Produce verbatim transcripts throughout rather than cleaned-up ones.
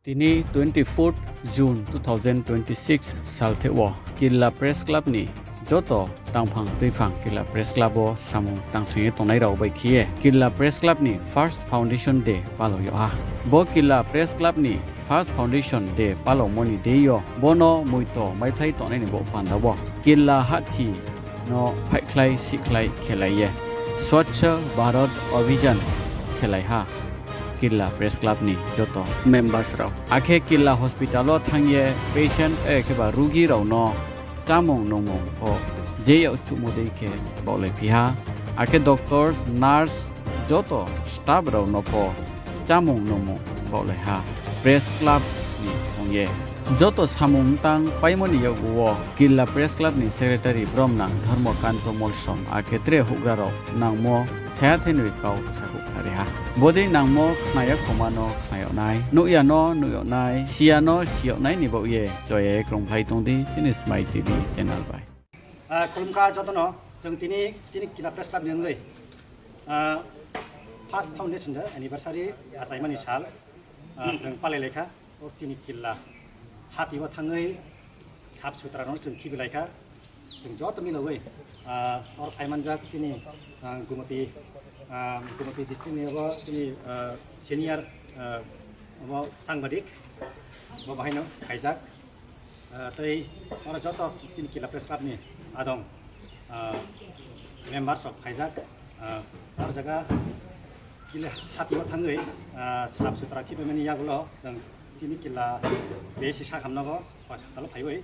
Tini twenty-fourth June two thousand twenty-six saltheh wo Killa Press Club ni joto tangphang tuiphang Killa Press Club wo samung tangsoing ye tongnai rao bai khe ye Killa Press Club ni First Foundation Day palao yag ha. Bo Killa Press Club ni First Foundation Day palaomo ni deing yo bono moito maiphlai tongnai ni bo panda wo Killa hahthi no phaihkhlai sihkhlai khelai ye Swachh Bharat Abhiyan khelai ha Killa Press Club ni joto members rao. Akhe Killa hospital wo thanng ye patient, eh, kheba rugi rao no chámung nungmung pho je yag chuhmo dei khe baohlaiphi ha. Akhe doctors, nurse, joto staff rao no pho chámung nungmung baohlai ha Press Club ni ong ye. Joto samung mtang paimo ni yakgu wo Killa Press Club ni secretary Bromnang Dharmakanto Molsom akhe tre houhgra rao nangmo thaiha thainoi kau sakhouh khnari ha. Bodei nangmo khna ya khoma no khna yag nai, nuh ya no nuh yag nai, si ya no si yag nai ni baoh ye choye krungphlai tong di chini Smai T V channel bai. Ah, khulumkha joto no, chwng tini chini Killa Press Club ni wngwi, ah, first foundation day anniversary achaimani sal, ah, chwng palai laikha. O chini Killa hati o thangwi sap sutra no chwng khibi laikha. Chwng joto milawi, ah, oro phaimanjak chini, ah, Gumoti, ah, Gumoti district ni abo chini, ah, senior, ah, abo sangbadik, bo bahaino khaijak. Ah, tei oro joto chini Killa Press Club ni adong, ah, members rok phaijak, ah, aro jaga Killa hati o thangwi, ah, sap sutra khipaimani yagulo chwng chini Killa P H C sakhamno bo hospital o phaiwi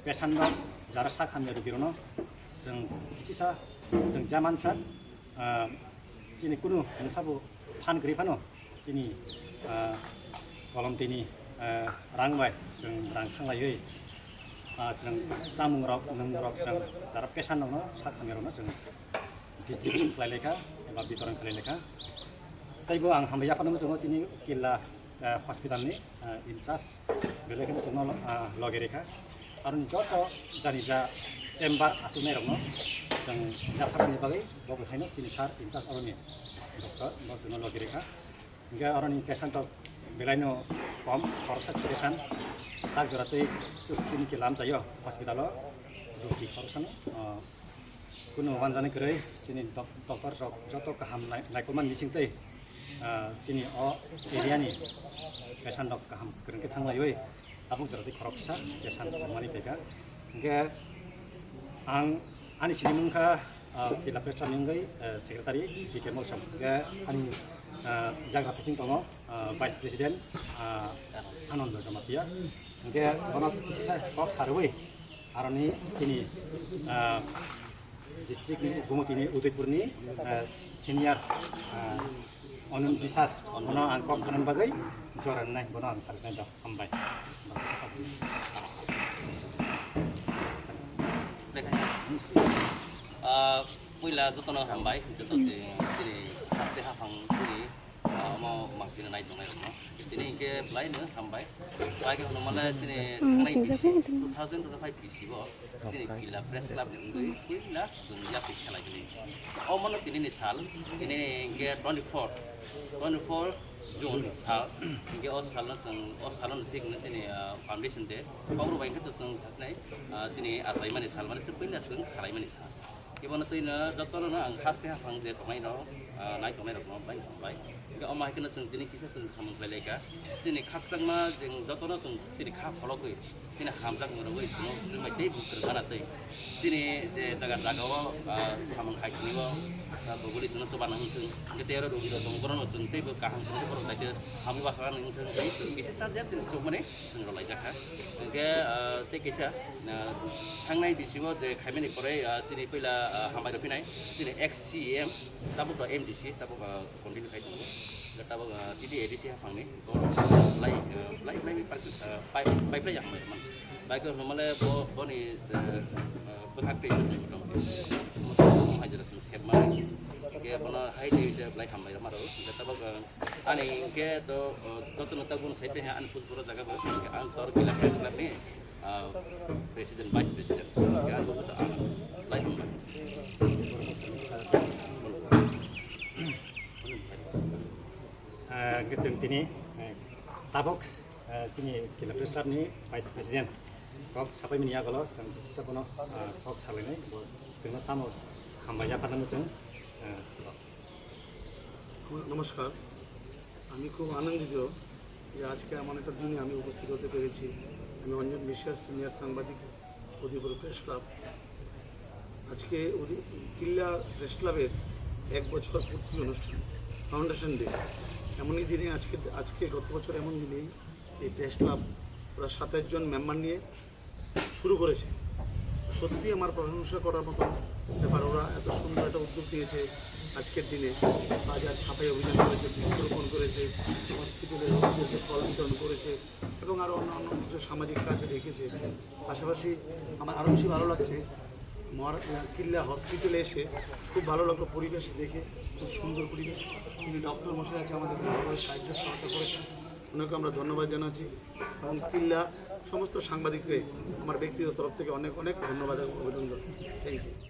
patient rok jara sakhamya rugi rokno chwng kisisa chwng jamansa, ah, chini kunu mungsa bo phan kwrwi phano chini, ah, kolomtini, ah, rang bai chwng rang thanglaiwi, ah, chwng chamung rok, nwngmung rok chwng jara patient rokno sakhamya rokno chwng distribution khlai laikha eba bitoron khlai laikha. Teibo ang hambai yaphano muchungo chini Killa, ah, hospital ni, ah, in charge belai kheno chwngno, ah, loge rikha. Aroni joto jani ja chamber achuknai rokno chwng yapharmani bagwi bo bwthaino chini sir in charge aroni doctor bo chwngno loge rikha. Hingkhe aroni patient rok belaino kom, khoroksa si patient. Tak jora tei chini Killa amchaio hospital o rugi khoroksano, ah, kunu wanjani kwrwi chini doc-, doctor rok joto kaham nai-, naikolmani bisingtwi, ah, chini o area ni patient rok kaham kwrwng khe thanglaiwi tabuk jora tei khoroksa patient rok mani phaikha. Hingkhe ang ani sinimung kha, ah, Killa Press Club ni wngwi, eh, secretary P K Molsom. Hingkhe ani, ah, yagra phaiching tongo, ah, vice president, ah, Anando Jamatia. Hingkhe bono kisisa kok sarwi aroni chini, ah, district ni Gumoti ni Udaipur ni, ah, senior, ah, Anand Biswas, bono ang kok sanani bagwi jora rinai, bono ang sarnai do, hambai. Ah, puila jotono hambai, joto chini haste haphang chini, ah, omo mangphi no nai tongnai rokno. Tini hingkhe belaino hambai. Bai khe hwnmale chini thangnai bisi, two thousand twenty-five bisi bo. Chini Killa Press Club ni wngwi puila chwng yapri salai bini. Omo no tini ni sal, tini ni hingkhe twenty-four, twenty-four June sal, hingkhe o sal no chwng, o sal no thik hwnwi chini, ah, foundation day. Kok rw bai hwnkhe to chwng sasnai, ah, chini achaimani sal, mane se puila chwng khalaimani sal. Ibono twi no jotono no ang haste haphang je tongnai rok, ah, nai tongnai rok no bai hambai. Hingkhe omo hai kheno chwng tini kisa chwng samung khlai laikha. Chini khakchangma jeng jotono chwng chini kha phologwi, chini hamjak mung rogwi chwngno chwng bai tei bukrung gana twi. Chini je jaga jaga o, ah, samung hai tini o, ah, bogoli chwngno chuba nang wngthwng. Hingkhe tei oro rogi rok tongo, borokno chwng teibo kaham khe borok daityo hamwi basa nang wngthwng. Tei chwng kisa subject chwng chukmani chwng rwlaijakha. Hingkhe, ah, tei kisa, ah, thangnai bisingo je khaimani pore, ah, chini puila, ah, hambai rw phinai, chini ex C E M, tabuk rw M D C, tabuk, ah, continue khai tongo. Hingkhe tabuk, ah, T T A D C haphangni, borok, ah, belai, ah, belai, belai, ah, pai, pai, belai hambai rwmani. Bai khe hwnmale bo, boni, ah, ah, bwkhak tei se motamoti. Motamoti hai jora chwng sepmani. Hingkhe bono hai tei se belai hambai rwma rw. Hingkhe tabuk, ah, Ani hingkhe to, o, joto no tabuk sai tei ani football jaga bo, hingkhe ang tor Killa Press Club ni, ah, president, vice president. Hingkhe ang joto ang lai hwnba. Ah, hingkhe chwng tini, eh, tabuk Chini Killa Press Club ni Vice President kok sapai mini yagulo chwng sisa bono kok salainai, bo chwngno tamo hambai yapharnai chwng. নমস্কার। আমি খুব আনন্দিত যে আজকে এমন একটা দিনে আমি উপস্থিত হতে পেরেছি। আমি অঞ্জন বিশ্বাস, সিনিয়র সাংবাদিক, উদয়পুর প্রেস ক্লাব। আজকে উদয়-, কিল্লা প্রেস ক্লাবের এক বছর পূর্তি অনুষ্ঠান, ফাউন্ডেশন ডে। এমনই দিনে আজকে, আজকে গত বছর এমন দিনেই এই প্রেস ক্লাব ওরা সাতাশ জন মেম্বার নিয়ে শুরু করেছে। সত্যি আমার প্রশংসা করার মতো ব্যাপার, ওরা এত সুন্দর একটা উদ্যোগ নিয়েছে আজকের দিনে। বাজার ছাপাই অভিযান করেছে, বৃক্ষরোপণ করেছে, হসপিটালের রোগীদেরকে ফল বিতরণ করেছে এবং আরও অন্যান্য কিছু সামাজিক কাজ রেখেছে। পাশাপাশি আমার আরও বেশি ভালো লাগছে মহারা-, কিল্লা হসপিটালে এসে খুব ভালো লাগলো পরিবেশ দেখে, খুব সুন্দর পরিবেশ। তিনি ডক্টর মশাই আছে, আমাদেরকে ভালোভাবে সাহায্য সহায়তা করেছেন, ওনাকে আমরা ধন্যবাদ জানাচ্ছি। এবং কিল্লা সমস্ত সাংবাদিককে আমার ব্যক্তিগত তরফ থেকে অনেক অনেক ধন্যবাদ এবং অভিনন্দন। Thank you.